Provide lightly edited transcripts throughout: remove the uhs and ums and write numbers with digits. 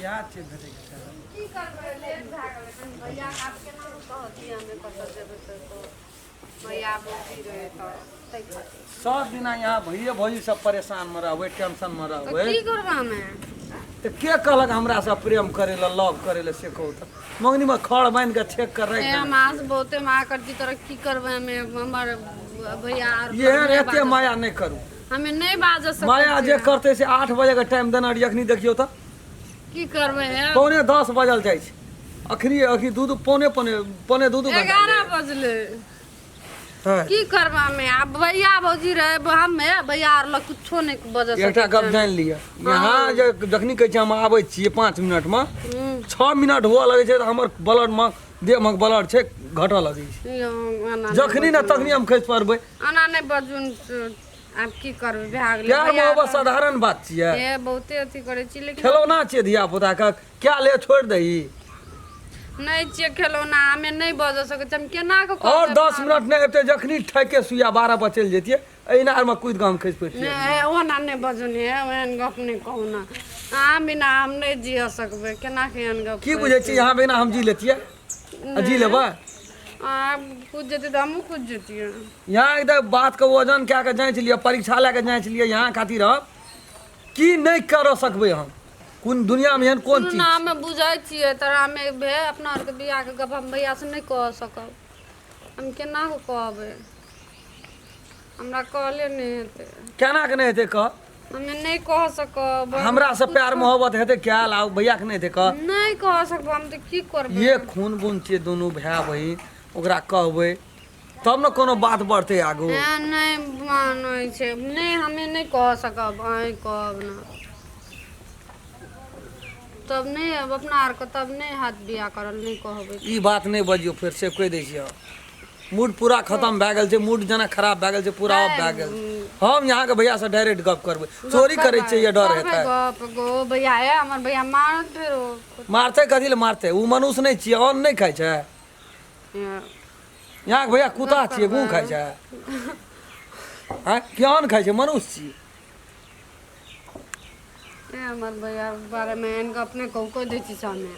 इएह छै भेटैके चाही। की करबै, लेट भए गेलै कनि। भैयाके आब केना कहतियै, हमे कतऽ जेबै तऽ भैया भौजी रहै तऽ ताहि खातिर। सब दिना यहाँ भैये भौजी सब परेशान मे रहबै, टेंशन मे तऽ रहबै। की करबै हमे? तऽ के कहलक हमरा से प्रेम करे ला, लव करे ला, से कहू तऽ? मंगनी मे खड़ बान्हि के छेक के राखि ए देने। हमरा से बहुते माया करती तोरा, की करबै हमे? हमर भैया आर एहन नहि एते बाजऽ माया नहि करू। हमे नहि बाजऽ सकै माया जे छियै। करतै से 8 बजे के टाइम देने रहियै, अखनी देखियौ तऽ। की करबै हे? 9:45 बजल जाइ छै अखनी, अखनी दू दू पौने पौने पौने दू दू घंटा। 11 बजलै। हँ। की करबै हमे आब? भैया भौजी रहे, हमे भैया आर लग कुछो नहि बजऽ एकटा सकै गप छियै। जानि लिअ, यहाँ जे जखनी कहै छियै हम आबै छियै 5 मिनटमे, 6 मिनट हुअ लगै छै तऽ हमर ब्लड मे, देहमे ब्लड छै घटऽ लगै छै। यौ, एना नहि जखनी ने बजू। तखनी हम खसि पड़बै। एना नहि बजू। आब की करबै, भए गेलै। प्यार भैया मोहब्बत साधारण बात छियै? ए बहुते अथी करै छी लेकिन खेलौना छियै धिया पुता के? क्या ले छोड़ि दही। नहि छियै खेलौना, हमे नहि बजऽ सकै छी, हम केना कऽ कहबै? और 10 मिनट नहि अबितै, जखनी ठके सुइया 12 पर चलि जैतियै, एहि नारमे कुदि कऽ हम खसि पड़ितियै। नहि, ओना नहि बजू ने, ओहन गप नहि कहू ने। अहाँ बिना हम नहि जिय सकबै, केना के एहन गप की कहै बुझै छी, यहाँ बिना हम जी लेतियै आ जी लेबै? अहाँ कुद जेतै तऽ हमहूँ कुद जैतियै। यहाँ एकदम बातके वजन कए कऽ जाँचि लिअ, परीक्षा लए कऽ जाँचि लिअ, यहाँ खातिर हम की नहि करऽ सकबै? हम कोन दुनियामे एहन कोन सुनू चीज ने, हमे बुझै छियै तोरा हमे भे अपना आरके बियाहके गप हम भैयासँ नहि कह सकब। हम केना कऽ कहबै? हमरा कहले नहि हेतै। केना के नहि हेतै, कह? हमे नहि कह सकब। हमरा से प्यार मोहब्बत हेतै कयल आ भैयाके नहि हेतै, कह? नहि कह सकब हम तऽ की करबै? ये खून बुन छियै दुनू भाय बहिन, ओकरा कहबै तब ने कोनो बात बढ़तै आगू। नहि मानै छै, नहि, हमे नहि कह सकब। अहीं कहब ने तब नहि अब अपना आरके तब नहि हाथ बियाह करल, नहि कहबै। ई बात नहि बजियौ फेर से, कहि दै छियै, मूड पूरा खतम भए गेल छै, मूड जेना खराब भए गेल छै, पूरा ऑफ भए गेल छै। हम यहाँके भैया से डायरेक्ट गप करबै। चोरी करै छियै या डर करबै हेतै? गप गो भैया, हे हमर भैया मारत फेर ओ। मारतै? कथी लए मारतै? ओ मनुष्य नहि छियै? अन्न नहि खाइ छै? यहाँके भैया कुत्ता छियै, गू खाइ छै? आँय, कि अन्न खाइ छै? मनुष्य छियै। ए हमर भैया बारेमे एहन गप नहि कहू, कहि दै छी सामने।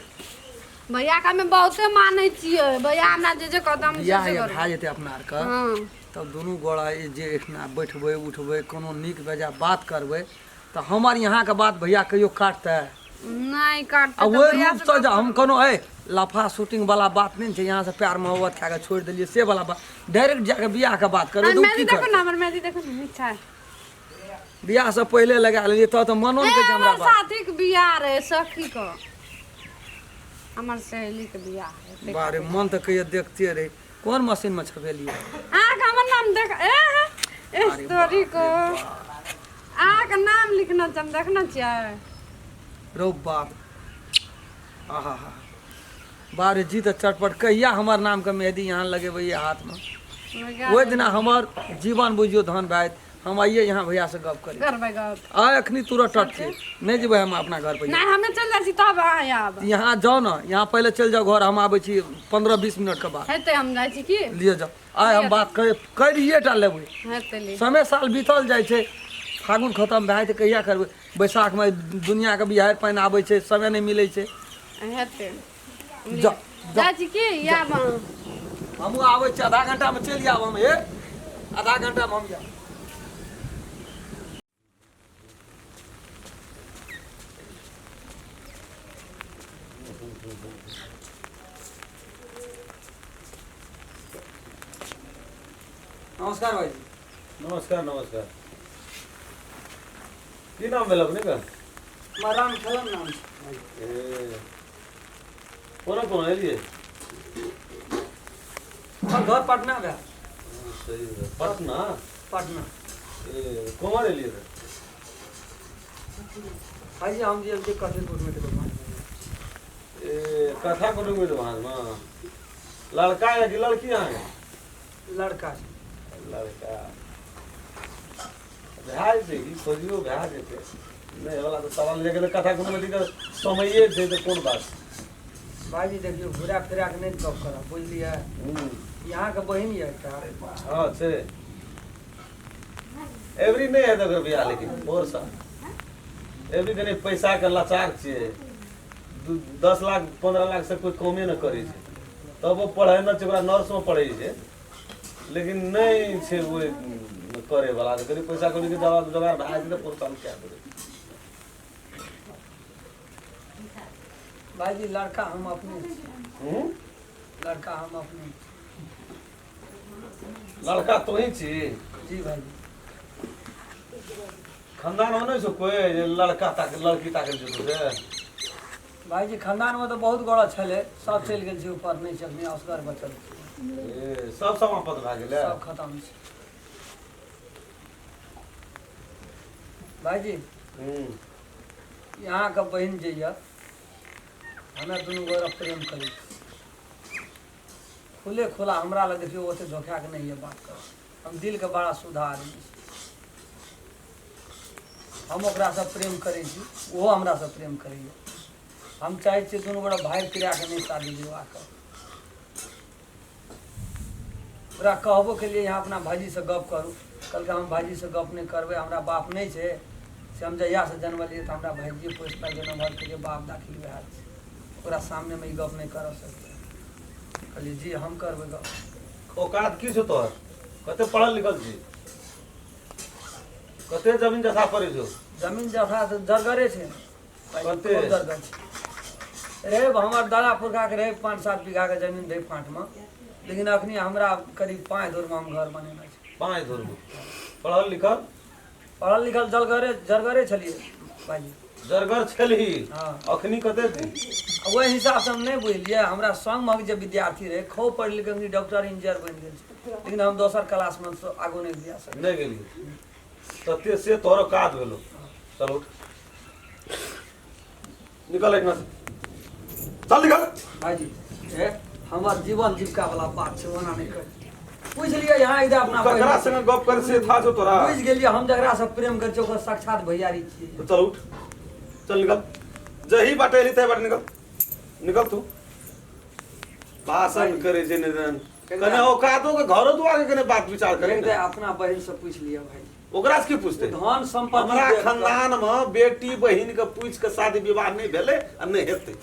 भैयाके हमे बहुते मानै छियै। भैया हमरा जे जे कहता हम से बियाह से जे करबै। भए जेतै अपना आरके, तब दुनू गोड़ा जे एहिठिना बैठबै उठबै, कोनो नीक बेजाय बात करबै तऽ हमर यहाँके बात भैया कहियो काटतै? नहि काटतै। आ तऽ ओहि भैया रूपसँ जे हम कोनो ए लफा शूटिंग वाला बात नहि छै, यहाँ से प्यार मोहब्बत खा कऽ छोड़ि देलियै से वाला बात, डायरेक्ट जाके बियाहके बात करबै तऽ ओ मेहदी की देखो करतै? ने, हमर मेहदी देखो ने, नीक छै। बियाह से पहिले लगा लेलियै तऽ मनो नहि कहै छै हमरा हमर बात। साथी के बियाह रहे, सखी के, हमर सहेली के बियाह रहे। बारे, मन तऽ कहियो देखते रही। कोन मशीन में छपेलियै? अहाँके हमर नाम देख, ए हे, स्टोरी को अहाँके नाम लिखना छै, हम देखने छियै। रौ बाप, आहा हा, बारे जी, तऽ चटपट कहिया हमर नामके मेहदी यहाँ लगेबै हाथमे, ओहि दिना हमर जीवन बुझियौ धन भए। हम आइए यहाँ भैया से गप करी। करबै गप। आइ अखनी तुरंत टटके नहि जेबै हम अपना घर पर। नहि, हमे चलि जाइ छी तब अहाँ आयब। यहाँ जाओ ने, यहाँ पहिले चलि जाओ घर, हम आबै छी 15-20 मिनट के बाद। हेतै, हम जाइ छी की? लिए जाओ, आइ हम बात करिए टा लेबै। हेतै, ले। समय साल बीतल जाइ छै, फागुन खतम भए जेतै, कहिया करबै? बैसाखमे दुनिआके बिहाड़ि पानि आबै छै, समय नहि मिलै छै। हेतै। जा। जाइ छी की? आयब अहाँ? हमहूँ आबै छी, आधा घंटामे चलि आयब हम। हे, आधा घंटामे हम जायब। नमस्कार भाईजी। नमस्कार, नमस्कार। की नाम भेल अपने का? हमर राम खेलन नाम छै भाईजी। ए, कोना कोना एलियै? हमर घर पटना भेल। सही है। पटना? पटना। ए, कोमर एलियै तऽ? भाईजी, हम जे जे कथी कुटुम्ब के। ए, कथा कुटुम्ब भाँजमे लड़का या कि लड़की अहाँके? लड़का छै। लड़का भए जेतै कि खोजियो भए जेतै। नहि वाला तऽ सवाल लेकिन कथा कुटुम्ब के समये छै तऽ कोन बात। भाईजी, देखियौ, घुरा फिरा के नहि गप करब, बुझलियै? यहाँके बहिन यऽ एकटा? हँ छै। एवरी नहि हेतै ओकर बियाह, लेकिन भोरसँ एवरी कनि पैसाके लाचार छियै। 10 लाख 15 लाख से कोइ कमे नहि करै छै। तब ओ पढ़ै नहि छै, ओकरा नर्समे पढ़ै छै, लेकिन नहि छै ओहि करैवला। तऽ कनि पैसा कौड़ीके जोगाड़ भए जेतै तऽ प्रोत्साहन कए देबै। भाईजी, लड़का हम अपने छी। हूँ? लड़का हम अपने छी। लड़का तोही छी? जी भाईजी। खानदानमे नहि छौ कोइ जे लड़का ताक लड़की ताकै जेतौ से? भाईजी, खानदानमे तऽ बहुत गोड़ा छलै, सब चलि गेल छै ऊपर, नहि छै, अखनी असगर बचल छी। ए, सब समाप्त भए गेलै? सब खतम छै भाईजी। यहाँके बहिन जे यऽ, हमे दुनू गोरा प्रेम करै छी खुले खुला। हमरा लग देखियौ, ओते धोखाके नहि यऽ बात कर। हम दिलके बड़ा सुधा आदमी छी। हम ओकरासँ प्रेम करै छी, ओहो हमरासँ प्रेम करैए। हम चाहै छियै दुनू गोरा भागि फिराके नहि शादी विवाह कर। ओकरा कहबो केलियै, यहाँ अपना भाइजीसँ गप करू। कहलकै, हम भाइजीसँ गप नहि करबै, हमरा बाप नहि छै। से हम जहियासँ जन्मलियै तऽ हमरा भाइजिए पोसि पालि कऽ नमहर केलियै, बाप दाखिल भए छै, ओकरा सामनेमे ई गप नहि करऽ सकबै। कहलियै, जी हम करबै गप। औकात की छौ तोहर? कते पढ़ल लिखल छी? कते जमीन जथा पड़ै छौ? जमीन जथा तऽ जरगरे छै। कते? खूब जरगर छै रे। हमर दादा पुरखाके रहै 5-7 बीघाके जमीन रहै फाँटमे, लेकिन अखनी हमरा करीब 5 धूरमे हम घर बनेने छी। 5 धूरमे। पढ़ल लिखल? पढ़ल लिखल जलगरे जरगरे छलियै भाइजी। जरगर छलही? हँ। अखनी कते छी? आ ओहि हिसाबसँ हम नहि बुझलियै। हमरा संगमे जे विद्यार्थी रहै, खूब पढ़ि लिख कऽ डॉक्टर इंजीनियर बनि गेल छै, लेकिन हम दोसर क्लासमे आगू नहि जा सकलियै। नहि गेली तते से तोहर काज भेलो। चल उठ, निकल एहिठिना से, चल निकल। भाइजी, ए हमर जीवन जीविका वाला बात छै, ओना नहि करी। पूछि लिअ यहाँ इधर अपना ककरा बहिन। संगे गप कर से था छौ तोरा? बुझि गेलियै, हम जकरासँ प्रेम करै छियै ओकर साक्षात भैयारी छियै। तो चल उठ, चल निकल। जही बाटे एली तही बाटे निकल, निकल। तू भाषण करे छै ने कने औकातो के, घरो दुआर के कने बात विचार करे एक ने। अपना बहिन से पूछि लिअ भाई। ओकरा से की पूछते? धन संपत्ति हमरा देख कऽ- खानदान में बेटी बहिन के पूछ के शादी विवाह नहीं भेलै आ नहीं हेतै।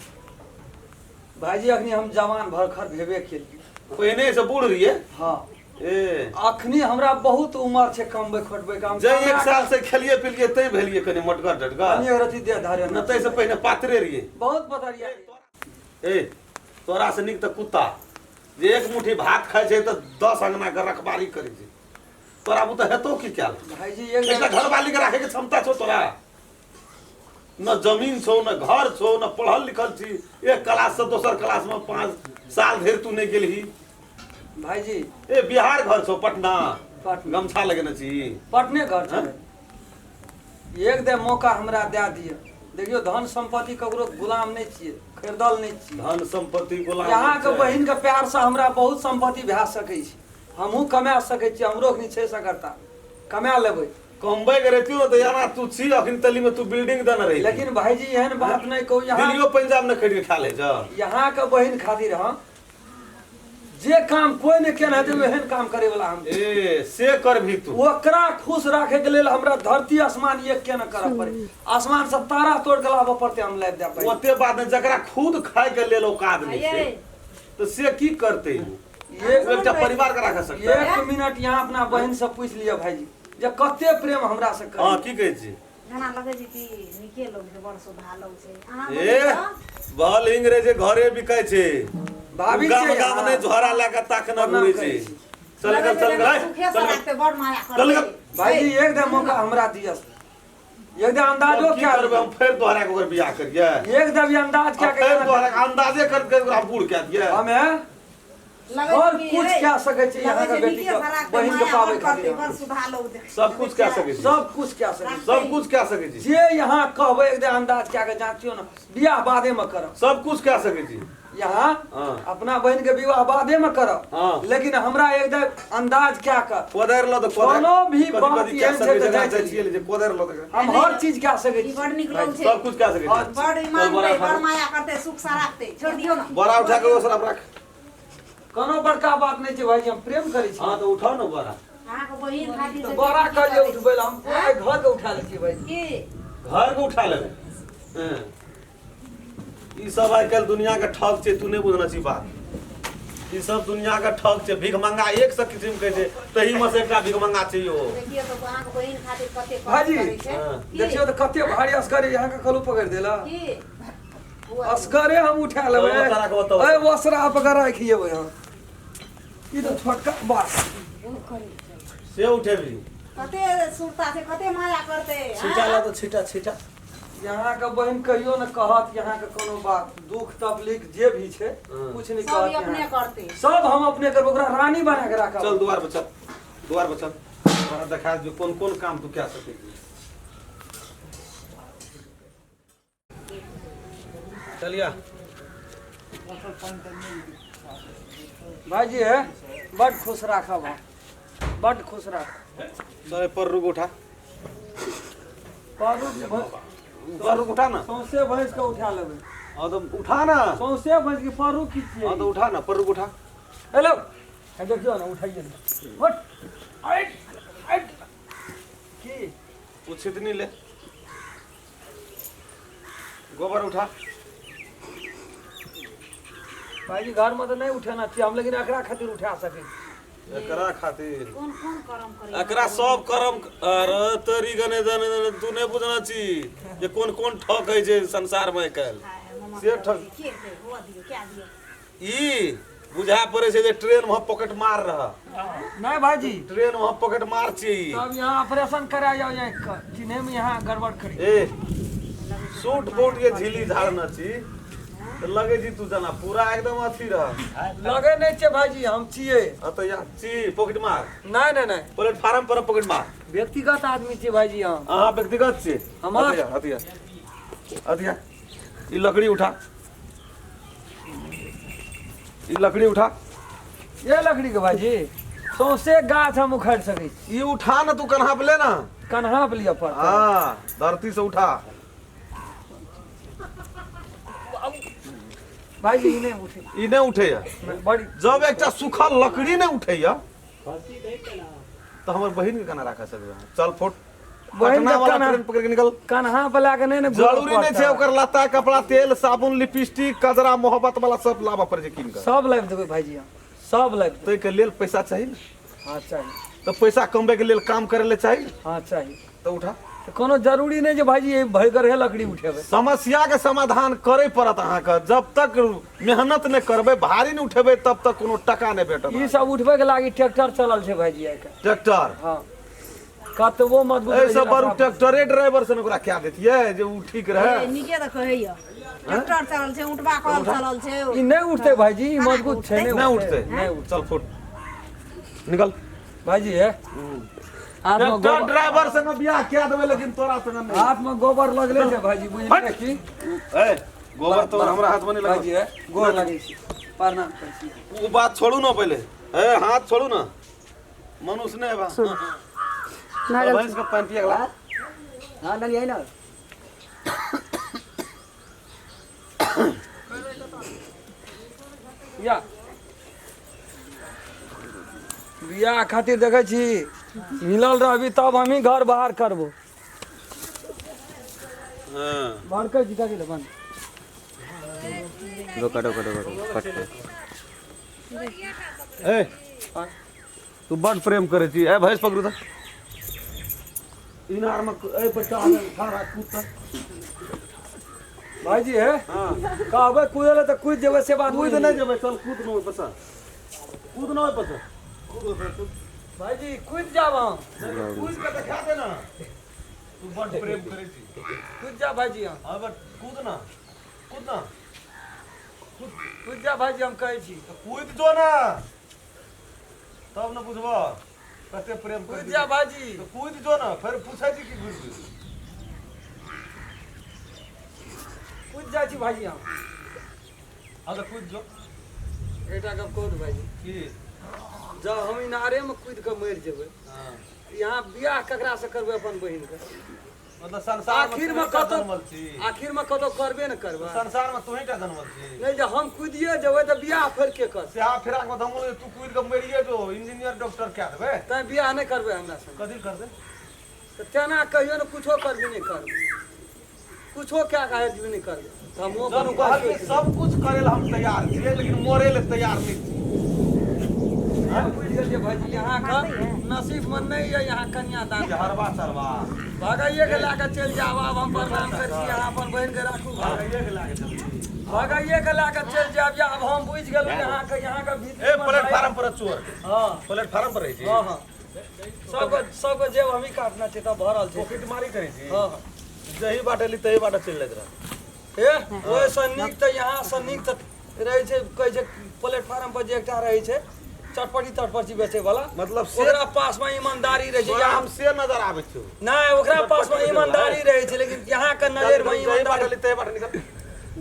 भाईजी, अखनी हम जवान भरखर भेबे केलियै। पहिने से बूढ़ रहिए? हँ। ए। अखनी हमरा बहुत उमर छै कमबै खोटबै काम। जे एक साल से खेलिए पिलिए तै भेलिए कने मोटगर डटगर। कनि रति देह धरे। न तै से पहिने पातरे रहिए। बहुत पतरिया। ए, तोरा से नीक तऽ कुत्ता जे एक मुट्ठी भात खाइ छै तऽ 10 अंगना के रखबारी करै छै। तोरा बुते हेतौ की कयल? भाईजी, एक एकटा घरवाली के राखे के क्षमता छौ तोरा? न जमीन छौ, न घर छौ, न पढ़ल लिखल छी। एक क्लास से दोसर क्लास में 5 साल धरि तू नहि गेलही। भाईजी। ए, बिहार घर छौ पटना? पटना। गमछा लगेने छी। पटने घर छै। एक दे मौका हमरा दए दिअ। देखियौ, धन संपत्ति ककरो गुलाम नहि छियै, खरीदल नहि छियै। धन संपत्ति गुलाम यहाँके छै। बहिनके प्यारसँ हमरा बहुत संपत्ति भए सकै छै। हमहूँ कमा सकै छियै, हमरो अखनी छै सकरता, कमा लेबै। कमबै के रहितियो तऽ एना तू छी अखन तली में तू बिल्डिंग देने रही। लेकिन भाईजी, एहन बात नहि कहू यहाँ। दिल्लियो पंजाब ने खरीद के खा ले जा। यहाँके बहिन खातिर हम जे काम कोइ नहि केने हेतै, ओहन काम करे वाला हम। ए, से करभी तू? ओकरा खुश राखे के लेल हमरा धरती आसमान एक के न करऽ पड़े, आसमान से तारा तोड़ के लाबऽ पड़तै, हम लाबि देब भाई। ओते बात नहि, जकरा खुद खाय के लेल औकात नहि छै तऽ से की करतै ओ? एक एकटा परिवार के राख सकतै? एक मिनट यहाँ अपना बहिन से पूछि लिअ भाईजी, जे कते प्रेम हमरा से हँ। करी। की कहै छी? जेना लगै छै कि नीके लोग छै, बड़ सुधा लोग छै अहाँ। ए, बल अंग्रेजे घरे बिकै छै। भाभी गाम छै, गाम हाँ। नहि झोरा लए के ताकना प्रणाम घुरै करै छै। छी। चल निकल, चल निकल, सुखे से चल निकल। राखते, बड़ माया चल निकल। करते। भाईजी, एकदम मौका हमरा दिअ, एकदम अंदाजो की क्या करबै हम? फेर दोहरा के ओकर बियाह करियै? एकदम ई अंदाज क्या? फेर दोहरा के अंदाजे कर के ओकरा बूढ़ कए दियै? हमे लगै और छै कि कुछ हे, कह सकै छी लगै यहाँ के छै बेटी नीके के से राखते, बहिन के माया पाबै बड़ करते, खातिर। बड़ सुधा लोग देख। सब कुछ कए सकै छी। सब कुछ कह सकै छी। सब कुछ कए सकै छी। जे यहाँ कहबै, एकदम अंदाज क्या के जाँचियो न, बियाह बादे में करब। सब कुछ कए सकै छी। यहाँ अपना बहिन के विवाह बादे में करब। लेकिन हमरा एकदम अंदाज क्या कर कोदारि लऽ तऽ कोदारि। कोनो भी कथी बात कथी कए एहन छै सकै तऽ छै, जाइ जाइ छी। छियै जे कोदारि लऽ तऽ हम हर चीज कह सकै ई छी। बड़ नीक लोग छै। सब कुछ कए सकै छी। बड़ ईमान चल, बोरा छै, उठा बड़ ले। माया करते, सुख से राखते, छोड़ दियौ न। बोरा उठा के ओसरा पर राख। कोनो बड़का बात नहीं छै भाईजी, हम प्रेम करै छी। हाँ, तऽ उठाउ ने बोरा। अहाँके बहिन खातिर तऽ से बोरा की कहलियै करै छै? उठबै लए, हम पूरा घर के उठा लै छियै भाईजी। की घर के उठा लेबै? हँ। ई सब आइ काल्हि दुनिया के ठग छै, तू नहि बुझने छी बात। ई सब दुनिया के ठग छै, भिखमंगा एक सए किसिम के छै, तही में से एकटा भिखमंगा छै इहो। देखियौ तऽ अहाँके बहिन खातिर कते कष्ट भाजी। करै छै। हाँ। की? देखियौ तऽ कते भारी असगरे यहाँ के कलू पकड़ि देला। की? असगरे हम उठा लेबै। बताउ, तारा के बताउ। ए वसरा पकड़ राखिएबै हम। ई तऽ छोटका बास। से उठेबी। कते सुरता छै, कते माया करतै। छीटा ला तऽ छीटा छीटा। यहाँ के बहिन कहियो न कहत यहाँ के कोनो बात दुख तकलीफ जे भी छै। हाँ। कुछ नहीं सब कहत ई अपने यहाँ। करतै। सब हम अपने करबै, ओकरा रानी बना के राखब। चल दुआर पर चल, दुआर पर चल, तोरा देखा दियौ कोन कोन काम तू कए सकै छी। चलिया। भाईजी हे बड खुश राखब हम, बड खुश राखब। चल पर रुक उठा। पर पर रुक उठा ना। सौंसे भैंस के उठा लेबै। हाँ तो उठा ना। सौंसे भैंस के पर रुक की छियै? हाँ तो उठा ना, पर रुक उठा। हेलो हे देखियौ ने उठाइए ने। हट हट हट की वो छितनी ले, गोबर उठा। भाईजी घर में तो नहीं उठेना चाहिए हम, लेकिन एकरा खातिर उठा सके। एकरा खातिर कोन कोन करम करै? एकरा सब करम। अरे तोरी गने जाने तू नहीं बुझना छी जे कोन कोन ठक है छै संसार में आइ काल्हि। से ठक के छै? हुआ दियौ, क्या दियौ? ई बुझा पड़े छै जे ट्रेन में पॉकेट मार रहा। नहीं भाईजी, ट्रेन में पॉकेट मार छी। तब यहाँ ऑपरेशन करा जाओ, यहाँ चिन्हे में यहाँ गड़बड़ करी। ए सूट बूट के झिली झाड़ना छी तऽ लगे छी तू जना पूरा एकदम अथी रह। लगे नहीं छे भाईजी, हम छिए। हाँ तो यहाँ छी पॉकेट मार। नहीं नहीं नहीं, प्लेटफार्म पर पॉकेट मार। व्यक्तिगत आदमी छिए भाईजी हम। अहाँ व्यक्तिगत छी। हमर? अथिया अथिया अथिया ई लकड़ी उठा, ई लकड़ी उठा। ये लकड़ी के भाईजी सौंसे गाछ हम उखाड़ सकै छी। ई उठा ना, तू कन्हा पे ले ना। कन्हा पे लिअ पड़तै। हाँ धरती से उठा। भाईजी ई नहीं उठे। ई नहीं उठैया। बड़ी जब एकटा सूखल लकड़ी नहीं उठैया तो हमर बहिन के केना राख सकबै? चल फोट। बहिन पटना के वाला कन्हा ट्रेन पकड़ के निकल। कन्हा पे लए के नहीं ने घूरऽ जरूरी नहीं छै पड़तै। ओकर लत्ता कपड़ा तेल साबुन लिपस्टिक कजरा मोहब्बत वाला सब लाबऽ पड़ै छै कीन कऽ। सब लाबि देबै भाईजी हम, सब लाबि देबै। ताहिके लेल पैसा चाही ने। हाँ चाही। तऽ पैसा कमबै के लेल काम करै ले चाही ने। हाँ चाही। तऽ उठा। तऽ कोनो जरूरी नहि जे भाईजी ई भरिगरहे लकड़ी उठेबै। समस्या के समाधान करे पड़त अहाँके। जब तक मेहनत नहि करबै, भारी नहि उठेबै, तब तक कोनो टका नहि भेटत। ई सब उठबै के लागी ट्रैक्टर चलल छै भाईजी आइ काल्हि। ट्रैक्टर? हाँ कतबो मजबूत एहि रहै सब छै, बड़ू ट्रैक्टरे ड्राइवर से ने ओकरा कए देतियै जे उ ठीक रहै। नीके तऽ कहैया, ट्रैक्टर चलल छै, उठबा कल चलल छै। ई नहि उठतै भाईजी, ई मजबूत छै। नहि उठतै? नहि उठतै। चल फुट निकल। भाईजी हे हाथ में ट्रैक्टर गोबर ड्राइवर संग बियाह कए देबै लेकिन तोरा संग नहि। हाथ में गोबर लगले छै भाईजी, बुझलियै की? ए गोबर तो हमरा हाथ में नहीं भाईजी लगल। हे गोर लगै छी, प्रणाम करै छी। ओ बात छोड़ू ना पहले, ए हाथ छोड़ू ना, मनुष्य नहीं बा। भैंस के पानी पिए ला। हाँ नहीं आई ना। या बियाह खातिर देखै छी मिलल रहबी तब हमही घर बाहर करबो। हां बंद कर जी, काकी बंद। रोका रोका रोका कट कर। ए तू बड प्रेम करे छी। ए भैंस पकड़ू त इनार में। ए बच्चा ठाड़ा कूद त। भाईजी हे हां कहबै कूदे ले तऽ कूदि जेबै, से बात कूद नहीं जेबै, चल कूद न ओइ पर से, कूद न ओइ पर से। भाईजी कूदि जाब हम। कूद के देखा दे ना, तू बड प्रेम करे छी। कूदि जा भाईजी हम। हां बट कूद ना, कूद ना। कूदि जा भाईजी हम कहै छी। तो कूद जो ना तब न बुझबो कते प्रेम कूदि कर। जा भाईजी। तो कूद जो ना, फिर पूछै छी कि घुर घुर। कूदि जाइ छी भाईजी हम। हां तो कूद जो। एकटा गप कहू भाईजी? की? जब हम इनारे में कूदि कऽ मरि जेबै, हां यहाँ बियाह ककरा से करबै अपन बहिन के? मतलब संसार में आखिर में तू ही टा कतौ जनमल छी। आखिर में कतौ करबे ने करबै। संसार में तू ही टा जनमल छी। नहीं जे हम कूदिए जेबै तऽ बियाह फेर के करतै? से आ फिराक में हम तू कूद के मरिए जो, इंजीनियर डॉक्टर कह देबै। तैं बियाह नहि करबै हमरा संग। कथी करतै? तऽ तेना कहियो ने कुछो करबी नहि करबै। कुछो कए कऽ हारि नहि करबै तऽ हमहूँ अपन जब उपाय कहलियै सोचि सब कुछ करे ला हम तैयार छियै लेकिन मरे ले तैयार नहीं छी। लेब। बुझि गेलियै भाईजी अहाँके नसीब में नहि यऽ यहाँ कन्यादान ई हरबा चरबा भगाइए के लए कऽ चलि जायब आब हम प्रणाम करै छी अहाँ अपन बहिनके राखू भगाइए के लागे चलती। भगाइए के लए कऽ चलि जायब या आब हम बुझि गेलहुँ अहाँके यहाँके भीतर ए प्लेटफार्म पर चोर हँ प्लेटफार्म पर रहै छी हँ हँ सबके सबके जेब हमही काटने छियै तब भरल छै पॉकेट मारी करै छी हँ हँ जही बाटे ली तही बाटे चलि जाइत रह ए ओहिसँ नीक तऽ यहाँसँ नीक तऽ रहै छै कहै छै प्लेटफार्म पर जे एकटा रहै छै चटपटी तटपटी बेचै वाला मतलब से ओकरा पासमे ईमानदारी रहै छै तोरा यहाँ हम से नजर आबै छौ नहि ओकरा पासमे ईमानदारी रहै छै लेकिन यहाँके नजरिमे जही बाटे ईमानदारी ली तही बाटे निकल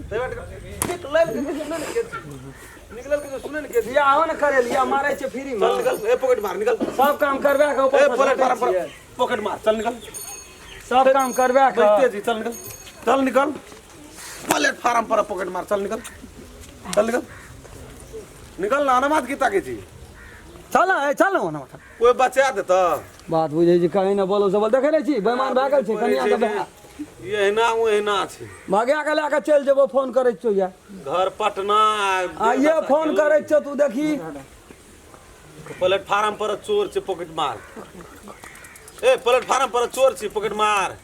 तही बाटे निकल निकलल के सुने ने के निकलल के सुने ने के बियाहो ने करेलियै मारै छै फ्री चल मे निकल ए पॉकेट मार निकल सब काम करवा के ए ऊपर से प्लेटफार्म पर छियै। पॉकेट मार चल निकल सब काम करवा के बैठते जी चल निकल चल निकल प्लेटफार्म पर पॉकेट मार चल निकल चल निकल निकल ना अनमाद की ताके छी चल ए चल ना ओना कोई बचा देता बात बुझै छी कहीं ना बोलो सब देखे नै छी बेईमान भए गेल छै कनिया के भए एहिना ओ एहिना छै भगा के लए के चलि जेबो फोन करै छियौ या घर पटना आइए फोन करै छियौ तू देखी प्लेटफार्म पर चोर छै पॉकेट मार ए प्लेटफार्म पर चोर छै पॉकेट मार।